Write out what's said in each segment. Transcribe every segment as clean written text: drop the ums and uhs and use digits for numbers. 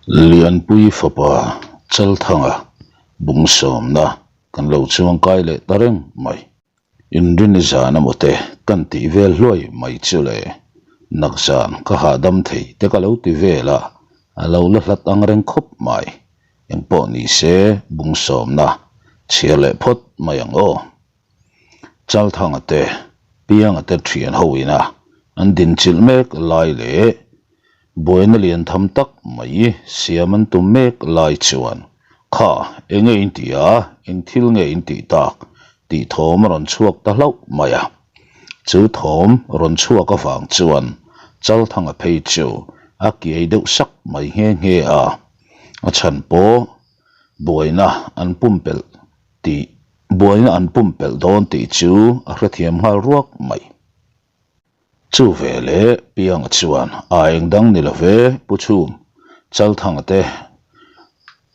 Lianpui fapa Chalthanga bung sawmna kan lo chuangkai leh ta reng mai. Inrini zan amaw te kan tih vel hluai mai chu le. Nak zan ka hahdam thei te ka lo ti vel a, a lo la hlat ang reng khawp mai. Engpawh ni se bung sawmna chhiar leh phawt mai ang aw. Chalthanga te, Pianga te thian ho ina an dinchilh mek lai leh buaina lian tham tak mai siam an tum mek lai chuan, Kha, enge in ti a, eng thil nge in tih tak? tih thawm a rawn chhuak ta hlauh mai a. Chu thawm rawn chhuak avang chuan Chalthanga phei chu a kiai deuh sak mai nghe nghe a, a chhan pawh buaina an pumpelh tih buaina an pumpelh dawn tih chu a hrethiam nghal ruak mai. Chu ve leh Pianga chuan a eng dang ni lo ve Pu Chhum, Chalthanga te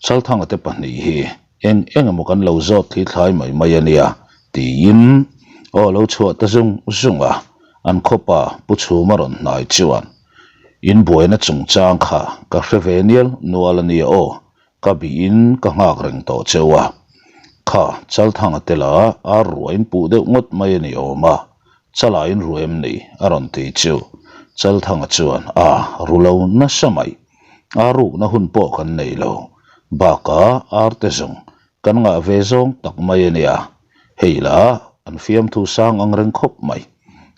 Chalthanga te pahnih hi eng eng emaw kan lo zawt thli thlai mai mai a nia tiin aw lo chhuah ta zung zung a, an khawpa Pu Chhuma rawn hnai chuan in buaina chungchang kha ka hre ve nial nual a nia aw Ka bihin ka nghak reng tawh cheu a, kha Chalthanga te la ar ruain puh deuh ngawt mai a ni awm a, Chalain ru em ni? a rawn ti chu. Chalthanga chuan, A, ru lo nasa mai. Ar rukna hun pawh kan nei lo. Bakah ar te zawng kan ngah ve zawng tak mai a nia. Hei la, an fiamthu sang ang reng khawp mai.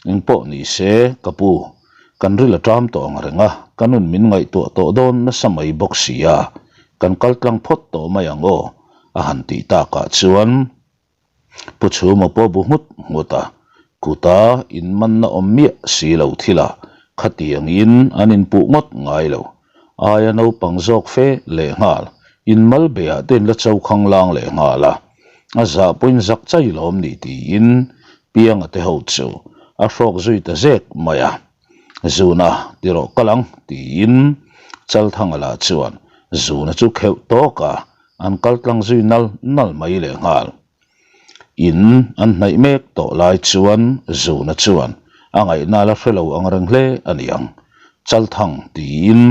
Engpawh ni se, ka pu, kan ril a ṭam tawh ang reng a, ka nun min ngaihtuah tawh dawn nasa mai bawk si a, kan kal tlang phawt tawh mai ang aw, a han tih takah chuan Pu Chhuma pawh bu nghut nghut a, kuta inmanna awm miah si lo thilah khatiangin an inpuh ngawt ngai lo. Aia naupang zawk fe lehnghal, inmal beah te in la cho khanglang lehnghal a. A zah pawhin zak chai lawm ni tiin Pianga te ho chu a hrawk zui ta zek mai a. Zuna tirawh kal ang tiin Chalthanga lah chuan Zuna chu kheuh tawk a, an kal tlang zui nal nal mai lehnghal. In an hnaih mek tawh lai chuan Zuna chuan a ngaihna la hre lo ang reng hle a ni ang. Chalthang tiin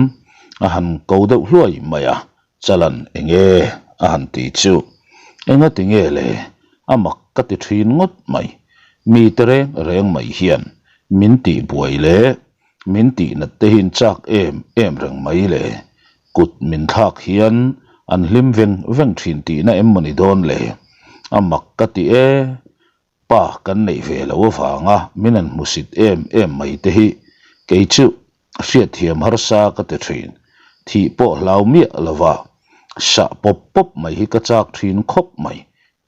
a han ko deuh hluai mai a, Chalan enge a han ti chu. Enga ti nge le? A mak ka ti thin ngawt mai. Mi te reng reng mai hian min tih buai leh min tih nat te hi in chak em em reng mai le. Kut min thlak hian an hlim veng veng thin tihna em maw ni dawn le? A mak ka ti e. Pa kan neih ve lo avanga min an hmusit em em mai te hi kei chu hriatthiam harsa ka ti thin. Thih pawh hlau miah lova sah pawp pawp mai hi ka chak thin khawp mai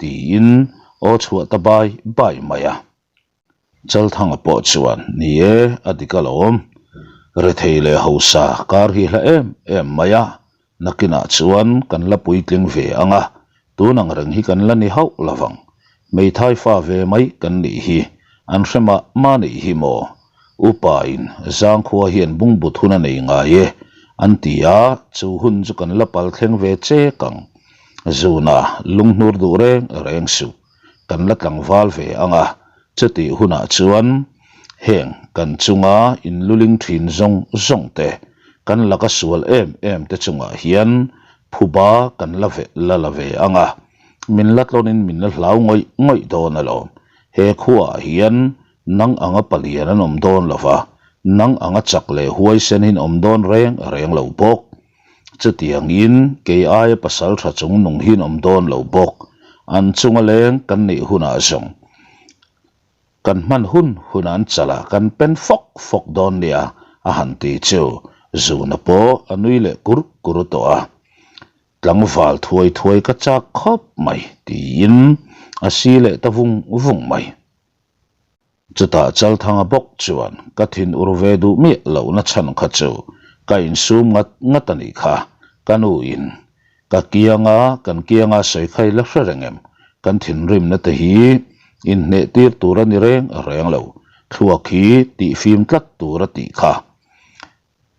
tiin aw chhuah ta bai bai mai a. Chalthanga pawh chuan, Ni e, a dik alawm. Rethei leh hausa kar hi hla em em mai a, nakinah chuan kan la puitling ve ang a, tun ang reng hi kan la ni hauh lo vang. Hmeithai fa ve mai kan nih hi, an hre mah mah nih hi maw? Upain Zangkhua hian bungbut hun a nei ngai e, an ti a, chu hun chu kan la pal thleng ve chek ang. Zuna lunghnur duh reng reng suh. Kan la tlangval ve ang a, chutih hunah chuan heng kan chunga inluling thin zawng zawng te, kan laka sual em em te chungah hian phuba kan la ve la la ve ang a, min la tlawnin min la hlau ngawih ngawih dawn alawm. He khuaah hian nang anga palian an awm dawn lo va, nang anga chak leh huaisen hin awm dawn reng reng lo bawk. Chutiangin kei aia pasal tha chung nung hian awm dawn lo bawk. An chunga leng kan neih hunah zawng kan hman hun hun an chala kan pen fawk fawk dawn nia a han ti chu Zuna pawh a nui leh kur kur tawh a. Tlangval thuai thuai ka chak khawp mai tiin a si leh ta vung vung mai. Chutah Chalthanga bawk chuan ka thin ur ve duh miah lohna chhan kha chu ka insum ngat ngat a nih kha, ka nu in ka kianga kan kianga sawi kha i la hre reng em, kan thinrimna te hi inhneh tir tur a ni reng reng lo, thluak hi tihfim tlat tur a tih kha.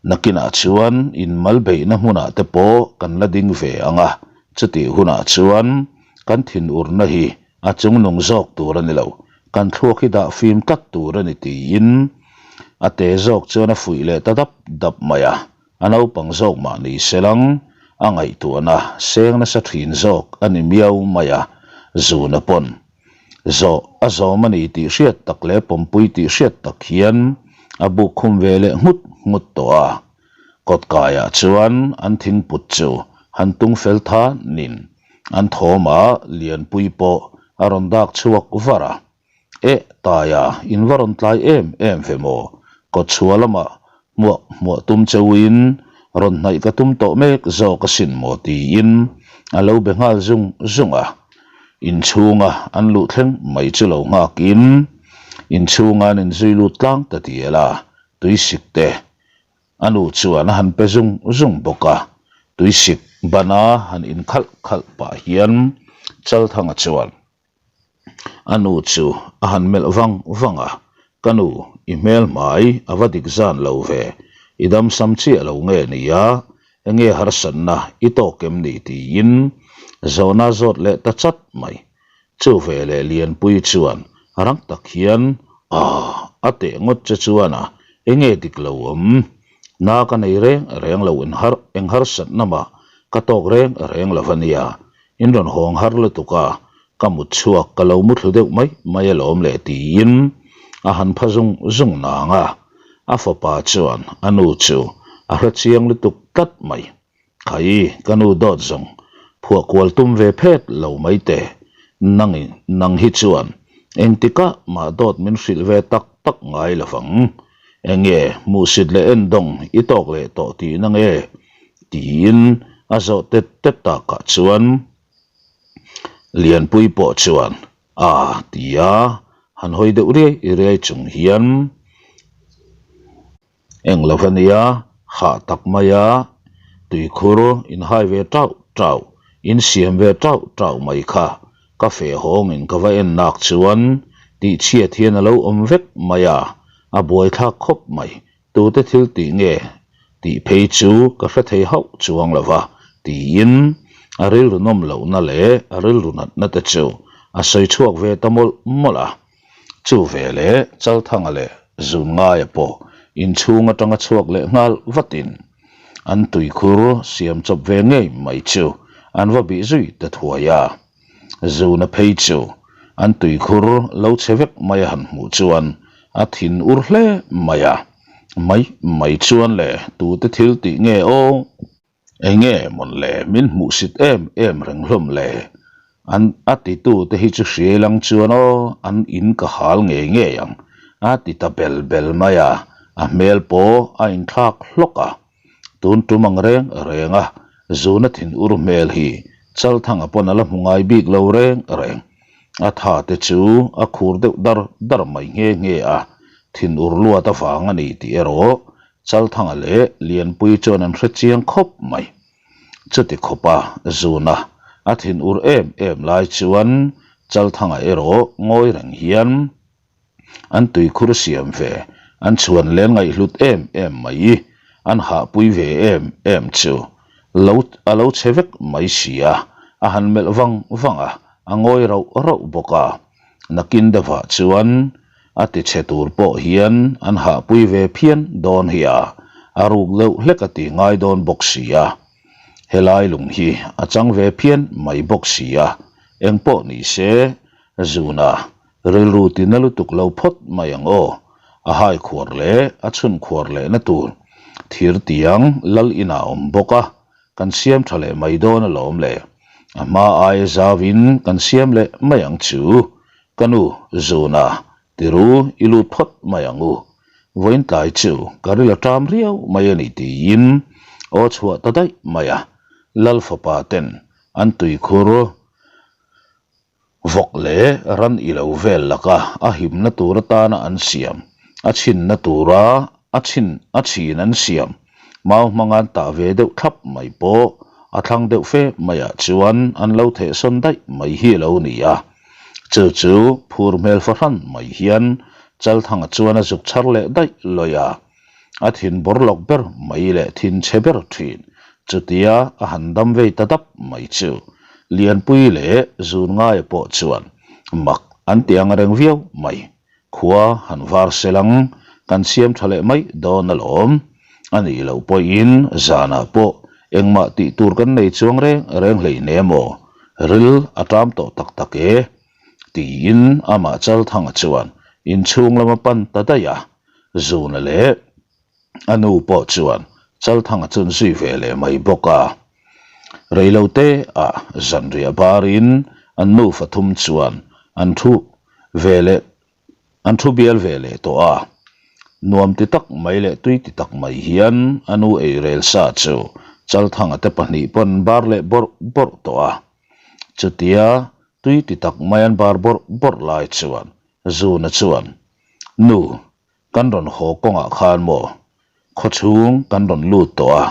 Nakinah chuan inmal beihna hmunah te pawh kan la ding ve ang a, chutih hunah chuan kan thinurna hi a chungnung zawk tur a ni lo, kan thluak hi dah fim tlat tur a ni tiin a te zawk chuan a fuih leh ta dap dap mai a. A naupang zawk mah ni selang, a ngaihtuahna seng nasa thin zawk a ni miau mai a, zuna pawn zawh a zawm a ni tih hriat tak leh pawmpui tih hriat tak hian a buk khum ve leh nghut nghut tawh a. Kawtkaiah chuan an thingput chu han tung fel thanin an thawmah Lianpui pawh a rawn dak chhuak var a. Eh, Taia, in va rawn tlai em em ve maw? Kawtchhuah lamah hmuah hmuah tum cheuin rawn hnaih ka tum tawh mek zawk asin maw tiin a lo be nghal zung zung a. Inchhunga an luh thleng mai chu lo nghakin inchhunga an inzui lut tlang ta dial a, tuisik te A nu chuan a han pe zung zung bawk a, tuisik bana han inkhalh khalh pah hian Chalthanga chuan a nu chu a han melh vang vang a, Ka nu, i hmel hmai a va dik zan lo ve, i damsam chiah lo nge nia, enge harsatna i tawk em ni tiin zawhna zawt leh ta chat mai. Chu ve leh Lianpui chuan rang tak hian, Aah, a teh ngawt che chuan a, enge dik lo awm? Na ka nei reng reng lo in har, eng harsatna mah ka tawk reng reng lo a nia. In rawn hawng har lutuk a, ka mut chhuak ka lo muthlu deuh mai mai alawm le tiin a han pha zung zung nang a. A fapa chuan a nu chu a hre chiang lutuk tlat mai. Khai, ka nu dawt zawng, phuah kual tum ve phet lo mai teh. Nang nang hi chuan engtikah mah dawt min hrilh ve tak tak ngai lo vang. Enge hmuhsit leh endawng i tawk leh tawh tihna nge? tiin a zawh tet tet takah chuan Lianpui pawh chuan a ti a, han hawi deuh riai riai chung hian Eng lo va nia, hah tak maia tuikhur inhai ve tauh tauh, insiam ve tauh tauh mai kha ka feh hawngin ka va en nak chuan tihchhiat hian a lo awm vek mai a, a buaithlak khawp mai. Tute thil tih nge tih phei chu ka hre thei hauh chuang lo va, tiin a rilru nawm lohna leh a rilru natna te chu a sawi chhuak ve ta mawlh mawlh a. Chu veleh Chalthanga leh Zungaia pawh inchhung atanga chhuak leh nghal vatin an tuikhur siam chawp ve ngei mai chu an va bih zui ta thuai a. Zuna phei chu an tuikhur lo chhe vek mai a han hmuh chuan a thin ur hle mai a, Mai mai chuan le tute thil tih nge aw? Enge mawn le min hmuhsit em em reng hlawm le? An a titu te hi chu hriai lang chuan aw an in ka hal ngei ngei ang a ti ta bel bel mai a, a hmel pawh a inthlak hlawk a. Tun tum ang reng reng a, zuna thin ur hmel hi Chalthanga pawn a la hmu ngai bik lo reng reng. A tha te chu a khur deuh dar dar mai nghe nghe a, thin ur luat avang a ni tih erawh Chalthanga leh Lianpui chuan an hre chiang khawp mai. Chuti khawpa zuna a thin ur em em lai chuan Chalthanga erawh ngawi reng hian an tuikhur siam ve, an chhuan leng ngaihhlut em em mai, an hahpui ve em em chu lo a lo chhe vek mai si a, a han melh vang vang a, a ngawi rauh rauh bawk a. Nakin deuhah chuan A ti chhe tur pawh hian an hahpui ve phian dawn hi a, a ruk deuh hlek a ti ngai dawn bawk si a. Helai lung hi a chang ve phian mai bawk si a, eng pawh ni se, zuna rilru ti na lutuk lo phawt mai ang aw, a hai khuar leh a chhun khuar lehna tur thir tiang lal inah a awm bawk a, kan siam tha leh mai dawn alawm le, a hma aia zauin kan siam leh mai ang chu, Ka nu, Zuna, tiru i lut phawt mai ang u. Vawiin tlai chu ka ril a ṭam riau mai a ni tiin aw chhuah ta daih mai a. Lal fapa ten an tuikhur vawk leh ran i lo vel laka a himna tur atana an siam, a chhinna tura a chhin a chhin an siam mau hmanga an tah ve deuh thlap mai pawh a thlang deuh fe maiah chuan an lo thehsawn daih mai hi a lo ni a. Chu chu phur hmel fahran mai hian Chalthanga chuan a zuk chhar leh daih lawi a, a thin bawr lawk ber mai leh thin chhe ber thin. Chutia a han dam vei ta dap mai chu Lianpui leh Zungaia pawh chuan mak an ti ang reng viau mai. Khua han var sel ang, kan siam tha leh mai dawn alawm. A nih loh pawhin zanah pawh engmah tih tur kan nei chuang reng reng hleinem aw, ril a ṭam tawh tak tak e, tiin amah Chalthanga chuan inchhung lam a pan ta daih a, Zuna leh a nu pawh chuan Chalthanga chu an zui ve leh mai bawk a. Reilote ah zanriah barin an nufa thum chuan an thu ve leh An thu bial ve leh tawh a, nuam ti tak mai leh tui ti tak mai hian a nu ei rel sa chu Chalthanga te pahnih pawn an bar leh bawrh bawrh tawh a. Chutia tui ti tak mai an bar bawrh bawrh lai chuan Zuna chuan, Nu, kan rawn haw kawngah khan maw? Khawchhung kan rawn lut tawh a,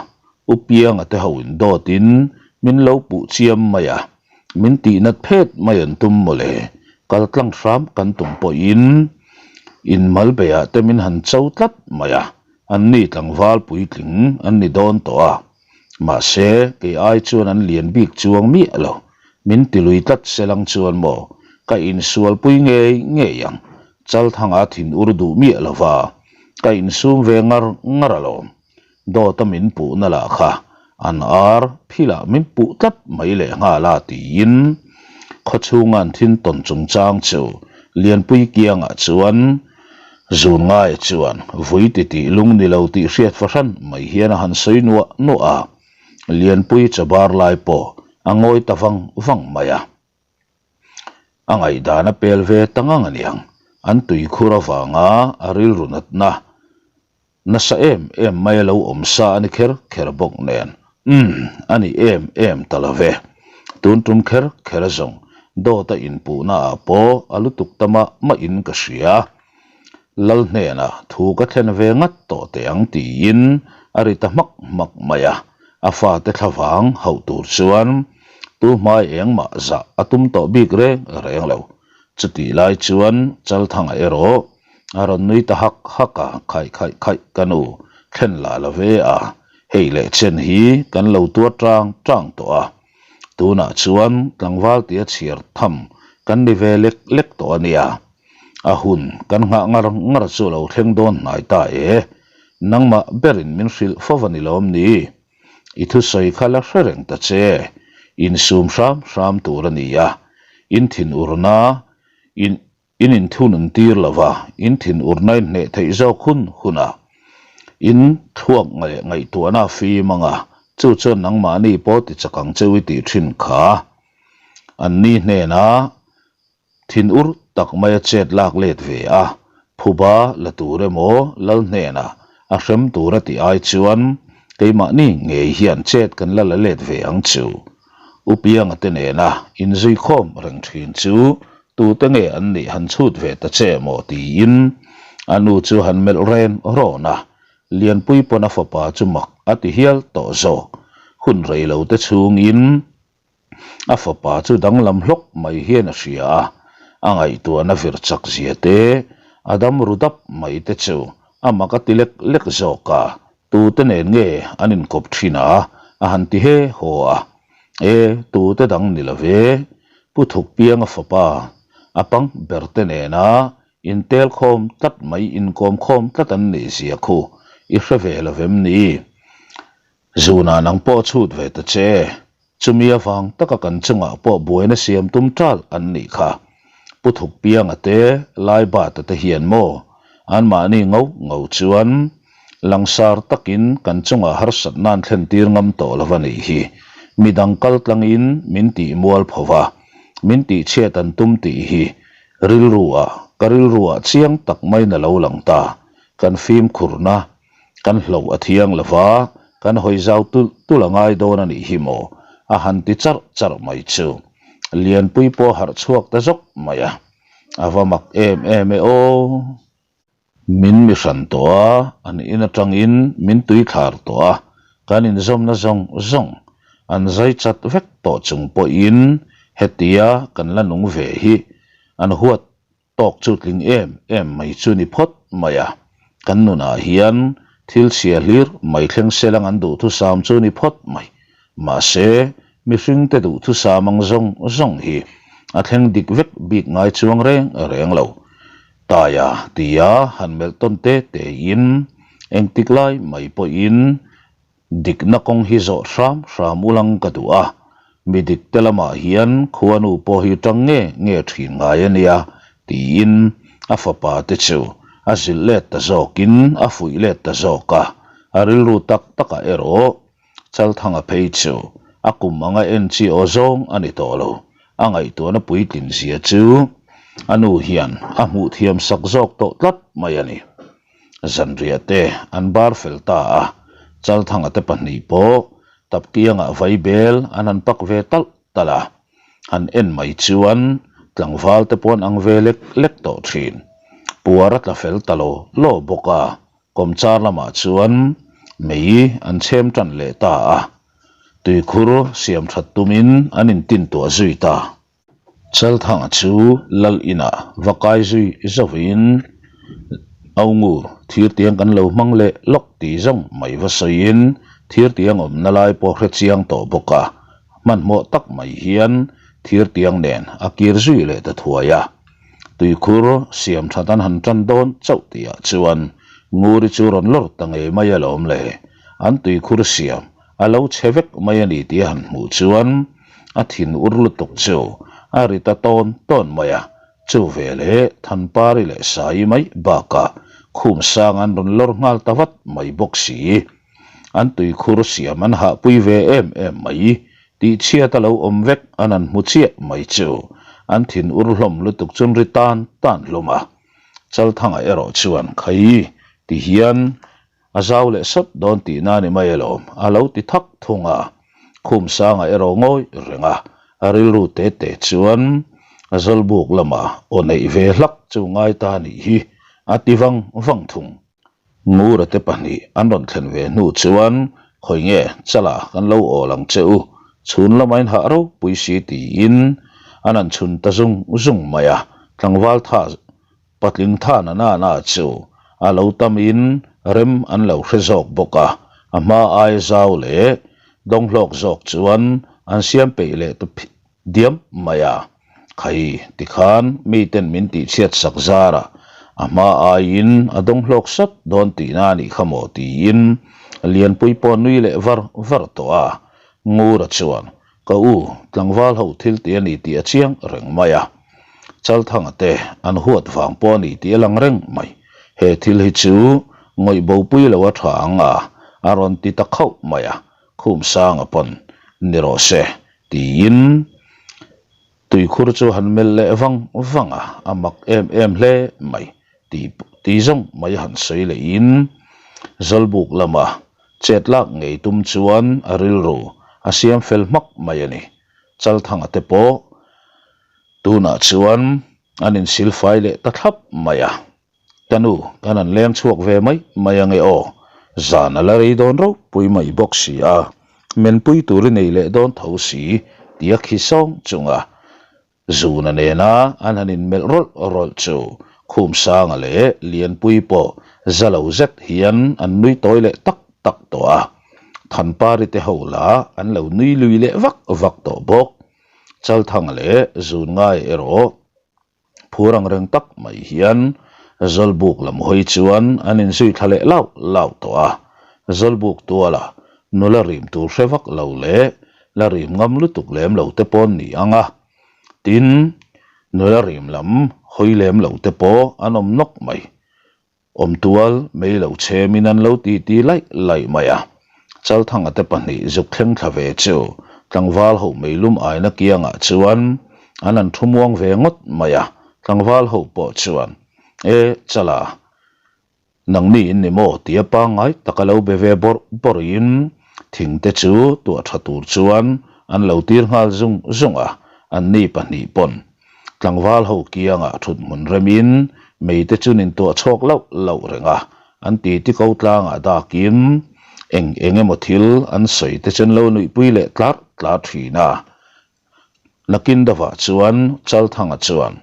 U Pianga te ho in dawt in min lo puh chiam mai a, min tih nat phet mai an tum mawle, kal tlang hram kan tum pawh in in mal bei ah te min han cho tlat mai a, an ni tlangval puitling an ni dawn tawh a, mahse kei ai chuan an lian bik chuang miah lo, min ti lui tlat se lang chuan maw ka insual pui ngei ngei ang, Chalthanga thin ur duh miah lo va, ka insum ve ngar ngar alawm. Dawta min puhna lah kha an ar philah min puh tlat mai leh nghal a tiin khawchhunga an thin tawn chungchang chu Lianpui kiangah chuan zun ngaia chuan vui titih lung ni lo tih hriat fahran mai hian a han sawi nuah nuah a, Lianpui chabar lai pawh a ngawi ta vang vang mai a. A ngaihdan a pel ve ta ngang a niang. An tuikhur avanga a rilru natna nasa em em mai a lo awm sa a ni kher kher bawk nen. Umm, a ni em em ta lo ve. Tun tum kher kher zawng dawt a inpuhna ah pawh a lutuk ta mah mah in ka hria. Lal hnenah thu ka thlen ve ngat tawh teh ang tiin a ri ta hmak hmak mai a, a fate thlavang hauh tur chuan tu hmai engmah zah a tum tawh bik reng reng lo. Chutih lai chuan Chalthanga erawh a rawn nui ta hak hak a, Khaih khaih khaih ka nu, thlen lah la ve a, hei leh chen hi kan lo tuar tang tang tawh a, tunah chuan tlangval tia chhiar tham kan ni ve lek lek tawh a nia. A hun kan nghah ngar ngar chu a lo thleng dawn hnai ta e. Nangmah berin min hrilh fo va ni lawm ni? I thusawi kha la hre reng ta che. Insum hram hram tur a ni a. In thinurna in in inthunun tir lo va, in thinurna in hneh theih zawk hun hunah in thluak leh ngaihtuahna a fim ang a, chu chuan nangmahni pawh tichak ang cheu i tih thin kha. Anni hnenah Thin ur tak mai a chet lak let ve a, phuba la tur emaw lal hnenah a hrem tur a tih ai chuan keimahni ngei hian chet kan la la let ve ang chu. U Pianga te nena inzui khawm reng thin chu tute nge an nih han chhut ve ta che maw tiin a nu chu han melh ren rawn a, Lianpui pawn a fapa chu mak a ti hial tawh zawk. Hun rei lo te chhungin A fapa chu danglam hlawk mai hian a hria a, a ngaihtuahna vir chak zia te, a dam ru dap mai te chu a mak a ti lek lek zawk a, tute nen nge an inkawp thin a, a han ti he haw a. E, tute dang ni lo ve, Pu Thukpianga fapa, a pang ber te nena intel khawm tlat mai, inkawm khawm tlat an nih zia khu i hre ve lo vem ni? Zunah nang pawh chhut ve ta che. Chumi avang taka kan chungah pawh buaina siam tum tal an nih kha. Pu Thukpianga te, Laibata te hian maw? Anmahni ngo ngo chuan langsar takin kan chungah harsatna an thlen tir ngam tawh lo a nih hi. Midang kal tlangin min tih mual pho va, min tih chhiat an tum tih hi rilru ah, ka rilru ah chiang tak maiin a lo lang ta. Kan fimkhurna Kan hloh a thiang lo va, kan hawi zau tulh tulh a ngai dawn a nih hi maw? a han ti charh charh mai chu. Lianpui pawh a harh chhuak ta zawk mai a, a va mak em em e aw. Min mi hran tawh a, an in atangin min tui thlar tawh a, kan inzawmna zawng zawng an zai chat vek tawh chung pawhin hetia kan la nung ve hi an huat Tawk chu tling em em mai chu ni phawt mai a, kan nunah hian thil chhia hlir mai thleng selang an duhthusam chu ni phawt mai. Mahse, mihringte duhthusam ang zawng zawng hi a thleng dik vek bik ngai chuang reng reng lo. Taia tia han melh tawn te tein. Engtik lai mai pawhin dikna kawng hi zawh hram hram ulang ka duh a, mi dik te lamah hian khuanu pawh hi tang nge nge thin ngai a nia tiin a fapa te chu a zilh let ta zawkin a fuih let ta zawk a, a rilru tak takah erawh Chalthanga phei chu a kum anga en chi aw zawng a ni tawh lo. A ngaihtuahna puitlin zia chu a nu hian a hmuh thiam sak zawk tawh tlat mai a ni. Zanriah te an bar fel ta a, Chalthanga te pahnih pawh tapkiangah vaibel an han pak ve talh talh a. Han en mai chuan tlangval te pawh an ang ve lek lek tawh thin. Puar a tla fel ta lo law bawk a, Kawmchar lamah chuan mei an chhem tan leh ta a, tuikhur siam that tumin an intintuah zui ta. Chalthanga chu lal inah va kai zui zauhin Aungur thirtiang kan lo hmang leh lawk tih zawng mai va sawiin thirtiang awmna lai pawh hre chiang tawh bawk a, hmanhmawh tak mai hian thirtiang nen a kir zui leh ta thuai a. Tuikhur siam that an han tan dawn chauh tihah chuan Nguri chu rawn lawr ta ngei mai alawm le. An tuikhur siam a lo chhe vek mai a ni tih a han hmuh chuan a thin ur lutuk chu a ri ta tawn tawn mai a. Chu veleh Thanpari leh Saii mai bakah khum sang an rawn lawr nghal ta vat mai bawk si. An tuikhur siam an hahpui ve em em mai Tihchhiat a lo awm vek an han hmu chiah mai chu an thin ur hlawm lutuk chun ri tan tan hlawm a. Chalthanga erawh chuan Khai ti hian a zau leh sawt dawn tihna ni mai alawm a lo ti thak thung a. Khumsanga erawh ngawi reng a, a rilru te te chuan a zawlbuk lama aw neih ve hlak chu ngai ta nih hi a ti vang vang thung. Ngura te pahnih an rawn thlen ve hnu chuan khawi nge chala kan lo awl ang che u, chhun lama in hah ropui si tiin an han chhun ta zung zung mai a, tlangval tha patling tha na na na chu a lo tam in rem an lo hre zawk bawk a, a hma aia zau leh dawnghlawk zawk chuan an siam peih leh ta Diam mai a, khai tikhan miten min tihchhiat sak zar a, a hma aiin a dawng hlawk sat dawn tihna a nih kha maw tiin Lianpui pawh nui leh var var tawh a. Ngura chuan, Ka u, tlangval ho thil tih a ni tih a chiang reng mai a. Chalthanga te an huat vang pawh a ni tih a lang reng mai. He thil hi chu ngawih bopui lo a tha ang a, a rawn ti ta khauh mai a. Khumsanga pawn ni rawh se tiin tuikhur chu han melh leh vang vang a, a mak em em hle mai tih tih zawng mai han sawi lehin Zawlbuk lama chet lak ngei tum chuan a rilru a siam fel hmak mai a ni. Chalthanga te pawh tunah chuan an insilfai leh ta thlap mai a. Ka nu, kan han leng chhuak ve mai mai ange aw, zan a la rei dawn ropui mai bawk si a, menpui tur i nei leh dawn tho si tia khi sawng chunga Zuna nena an han inmelh rawlh rawlh chu Khumsanga leh Lianpui pawh za lo zet hian an nui tawi leh tak tak tawh a, Thanpari te ho lah an lo nui lui leh vak vak tawh bawk. Chalthanga leh Zunngai erawh Phur ang reng tak mai hian Zawlbuk lam hawi chuan an inzui thla leh lauh lauh tawh a. Zawlbuk tuala nula rim tur hre vak lo leh la rim ngam lutuk lem lo te pawh an ni ang a. Tin, nula rim lam hawi lem lo te pawh an awm nawk mai. Awmtual mei lo chhemin an lo ti ti laih laih mai a. Chalthanga te pahnih zuk thleng thla ve chu tlangval ho meilum aina kiangah chuan an han thu muang ve ngawt mai a. Tlangval ho pawh chuan, E Chala, nangni in ni maw? tia pangngai taka lo be ve bawrh bawrhin thing te chu tuah tha tur chuan an lo tir nghal zung zung a, anni pahnih pawn Tlangval ho kiangah thut hmun remin mei te chu nin tuah chhawk loh loh reng a, an ti ti ko tlangah dakin eng eng emaw thil an sawi te chu an lo nuihpui leh tlar tlar thin a. Nakin dawah chuan Chalthanga chuan,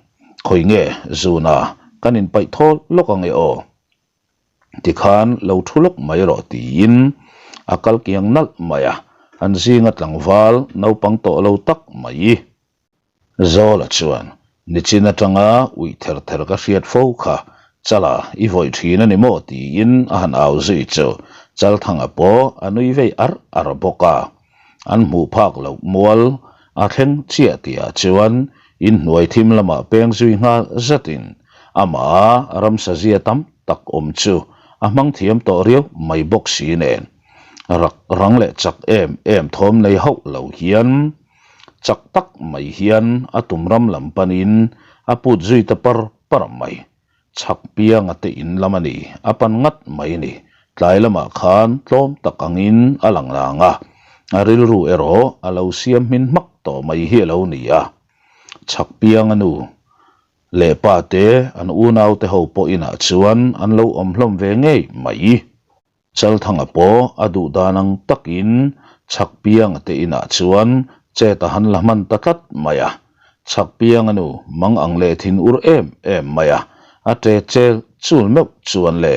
Khawi nge Zuna, kan inpaih thawl lawk ange aw? Tikhan lo thu lawk mai rawh tiin a kal kiang nalh mai a, an zinga tlangval naupang tawh lo tak mai. Zawla chuan, Nichin atanga uih ther ther ka hriat fo kha. Chala, i vawih thin a ni maw? tiin a han au zui chu Chalthanga pawh a nui vei ar ar bawk a. An hmuh phak loh mual a thleng chiah tihah chuan inhnuai thim lamah peng zui nghal zatin amah ramsa zia tam tak awm chu a hmang thiam tawh riau mai bawk si nen rak rang leh chak em em thawm nei hauh lo hian chak tak mai hian a tum ram lam panin a put zui ta par par mai. Chhak pianga te in lam a ni, a pan ngat mai a ni. Tlai lamah khan tlawm tak angin a lang lang a, a rilru erawh a lo siam hmin hmak tawh mai hi a lo ni a. Chhak pianga nu leh pa te an unau te ho pawh inah chuan an lo awm hlawm ve ngei mai. Chalthanga pawh a duh dan ang takin Chhakpianga te inah chuan chet a han la hman ta tlat mai a. Chhakpianga nu mang ang leh thin ur em em mai a, a ṭe chel chul meuh chuan le.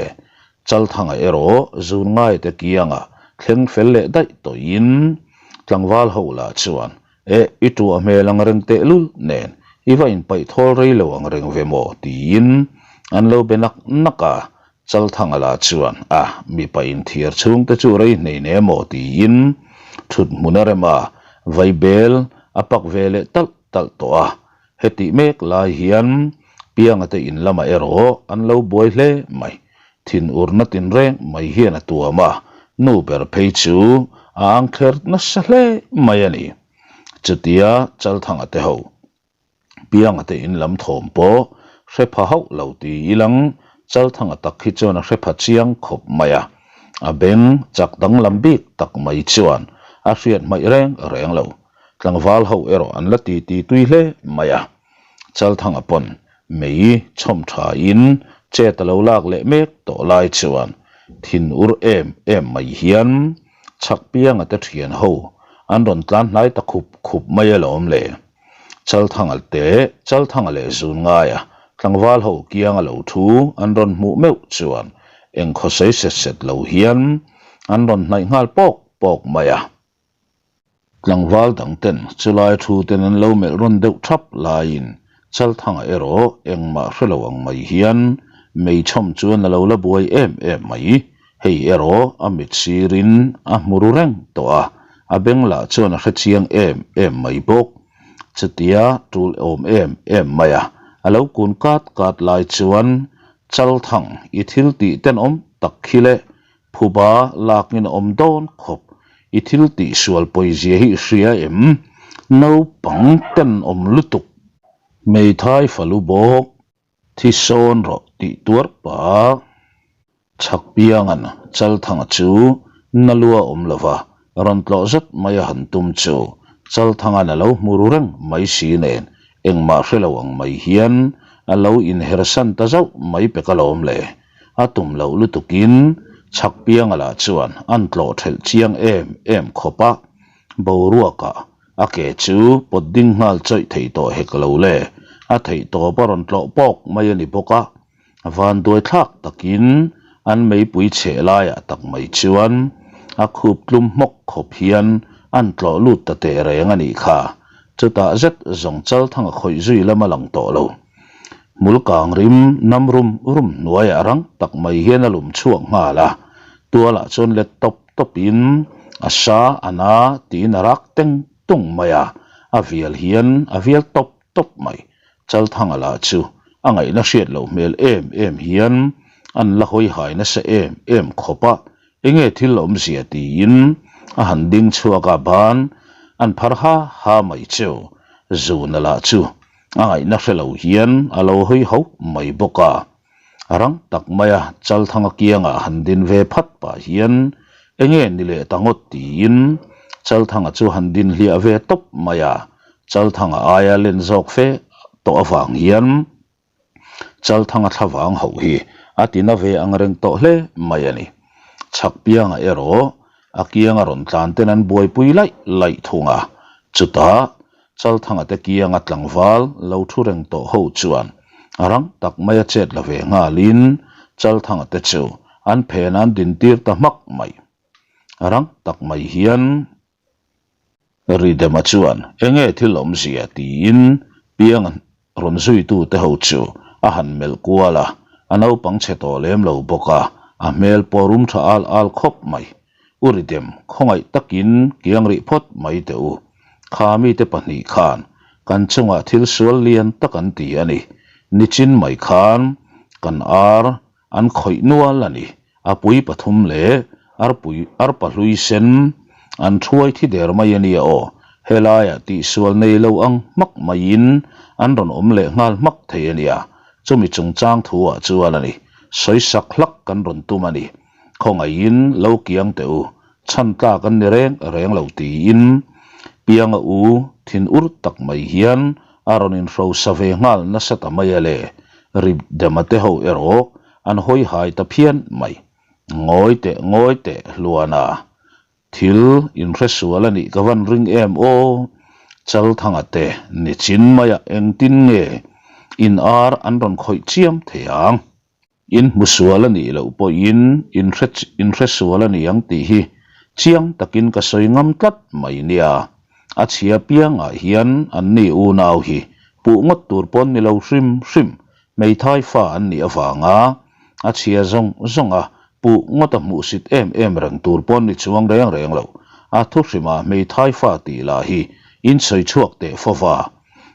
Chalthanga erawh zun ngai te kianga thleng fel leh daih tawhin tlangval ho lah chuan Eh, i tuah hmel ang reng tehlul nen i va inpaih thawl rei lo ang reng ve maw? tiin an lo be nak nak a. Chalthanga lah chuan, A, mipa inthiar chhungte chu rei hnei ne maw? tiin thut hmun a rem a, vaibel a pak ve leh talh talh tawh a. Hetih mek lai hian Pianga te in lamah erawh an lo buai hle mai. Thinurna tinreng mai hian a tuam a, nu ber phei chu a ang thler nasa hle mai a ni. Chutia Chalthanga te ho Pianga te in lam thawm pawh hre pha hauh lo ti ilang Chalthanga tak hi chuan a hre pha chiang khawp mai a, a beng chak danglam bik tak mai chuan a hriat hmaih reng reng lo. Tlangval ho erawh an la ti ti tui hle mai a. Chalthanga pawn mei chhawm tha in chet a lo lak leh mek tawh lai chuan thin ur em em mai hian chhak pianga te thian ho an rawn tlan hnai ta khup khup mai alawm le. Chalthanga te Chalthanga leh zun ngaia tlangval ho kianga lo thu an rawn hmuh meuh chuan eng khawsawi set set lo hian an rawn hnaih nghal pawk pawk mai a. Tlangval dang ten chulai thu ten an lo melh rawn deuh thap laiin Chalthanga erawh engmah hre lo ang mai hian meichhawm chuan a lo la buai em em mai. Hei erawh a mit sirin a hmu ru reng tawh a, a beng lah chuan a hre chiang em em mai bawk. Chutia tul awm em em mai a, a lo kun kat kat lai chuan Chalthang i thil tih tenawm tak khi le Phuba lakin a awm dawn khawp. I thil tih sual pawizia hi i hria em? Naupang tenawm lutuk. Hmeithai falu bawk, thi sawn rawh tih tuar pah. Chhak piangan Chalthanga chu na lua awm lova rawn tlawh zet mai a han tum chu Chalthangan a lo hmu ru reng mai si nen engmah hre lo ang mai hian a lo inhersan ta zauh mai pek alawm le. A tum loh lutukin chhak pianga lah chuan an tlawh thelh chiang em em khawp a, boruakah a ke chu pawt ding nghal chawih thei tawh hek lo le, a theih tawp a rawn tlawh pawk mai a ni bawk a, vanduai thlak takin an meipui chheh laiah tak mai chuan a khup tlum hmawk khawp hian an tlawh lut ta teh reng a nih kha, chutah zet zawng Chalthanga khawih zui lam a lang tawh lo. Hmul kang rim nam rum rum hnuaiah rang tak mai hian a lum chhuak nghal a, tualah chuan let tawp tawpin a sa a na tiin a rak teng tung mai a, a vial hian a vial tawp tawp mai. Chalthanga lah chu a ngaihna hriat loh hmel em em hian an la hawi hai nasa em em khawp a, enge thil awmzia tiin a han ding chhuak a, ban an phar ha ha mai chu Zuna lah chu A ngaihna hre lo hian a lo hawi hauh mai bawk a. Rang tak maia Chalthanga kiangah han din ve phat pah hian enge ni leh ta ngawt tiin Chalthanga chu han din hliah ve tawp mai a. Chalthanga aia len zawk fe tawh avang hian Chalthanga thlavang hauh hi a ti na ve ang reng tawh hle mai a ni. Chhak pianga erawh a kianga rawn tlan ten an buaipui laih laih thung a. Chutah Chalthanga te kianga tlangval lo thu reng tawh ho chuan rang tak maia chet la ve nghalin Chalthanga te chu an phen an din tir ta hmak mai. Rang tak mai hian Ridema chuan enge thil awmzia tiin Pianga rawn zuitu te ho chu a han melh kual a. A naupang chhe tawh lem lo bawk a, a hmel pawh rum tha al al khawp mai. U Ridem, khawngaih takin kiang rih phawt mai teh u. Kha mite pahnih khan kan chungah thil sual lian tak an ti a ni. Nichin mai khan kan ar an khawih nual a ni. A pui pathum leh arpui arpa hlui sen an thuai thi der mai a nia aw. Helaiah tihsual nei lo ang hmak maiin an rawn awm leh nghal hmak thei a nia. Chumi chungchang thu ah chuan a ni. Sawisak hlak kan rawn tum a ni. Khawngaihin lo kiang teh u, chhan tlak an ni reng reng lo tiin Pianga u thin ur tak mai hian a rawn inhrosa ve nghal nasa ta mai a le. Ribdema te ho erawh an hawi hai ta phian mai. Ngawi teh ngawi teh Hluana, thil inhresual a nih ka van ring em aw? Chalthanga te nichin maiah engtin nge in ar an rawn khawih chiam thei ang? In hmu sual a nih loh pawhin in hre in hre sual a ni ang tih hi chiang takin ka sawi ngam tlat mai nia. A chhia piangah hian anni unau hi puh ngawt tur pawn ni lo hrim hrim hmeithai fa an nih avanga a chhia zawng zawnga puh ngawt a hmuhsit em em reng tur pawn ni chuang reng reng lo. A thu hrimah hmeithai fa tih lah hi in sawi chhuak teh fova.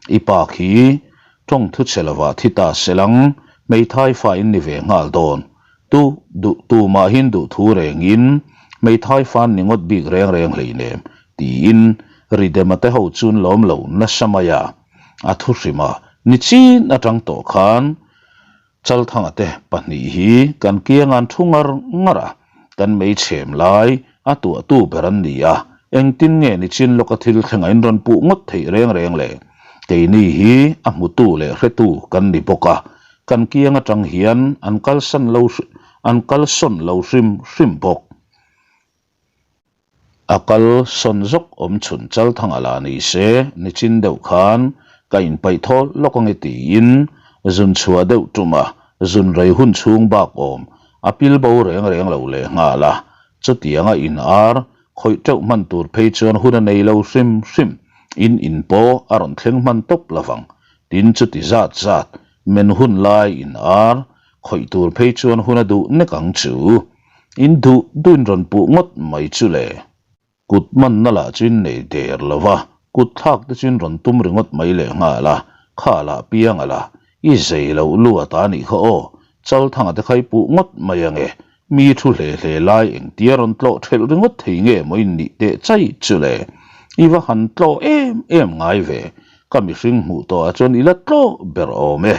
I pa khi Tawng thu che lovah thi ta se lang, hmeithai fa in ni ve nghal dawn. Tu duh tu mahin duh thu rengin hmeithai fa an ni ngawt bik reng reng hleinem, tiin Ridema te ho chun lawm lo nasa mai a. A thu hrima ni chin atang tawh khan Chalthanga te pahnih hi kan kiangan thu ngar ngar a. Kan meichhem lai a tuahtu ber an ni a, engtin nge nichin lawka thil thleng a inrawn puh ngawt theih reng reng le? Keini hi a hmutu leh hretu kan ni bawk a, kan kiang atang hian an kalsan lo an kalsawn lo hrim hrim bawk. A kal sawn zawk awm chhun Chalthanga la ni se, nichin deuh khan ka inpaih thawl lawk ange tiin zun chhuah deuh tum a, zun rei hun chhung bak awm a pil bo reng reng lo leh nghal a, chutianga in ar khawih teuh hman tur phei chuan hun a nei lo hrim hrim, in in pawh a rawn thleng hman tawp lovang, tin chuti zat zat men hun lai in ar khawih tur phei chuan hun a duh nek ang chu. In duh duhin rawn puh ngawt mai chu le. Kut manna lah chu in nei der lo va, kut thlak te chu in rawn tum ringawt mai leh nghal a, kha lah piang a la, i zei loh lu a ta nih kha aw, Chalthanga te kha i puh ngawt mai ange, mi thu hle hle lai engtia rawn tlawh thelh ringawt thei nge maw in nih teh chai chu le, i va han tlawh em em ngai ve, ka mihring hmuh tawh ah chuan i la tlawh ber awm e.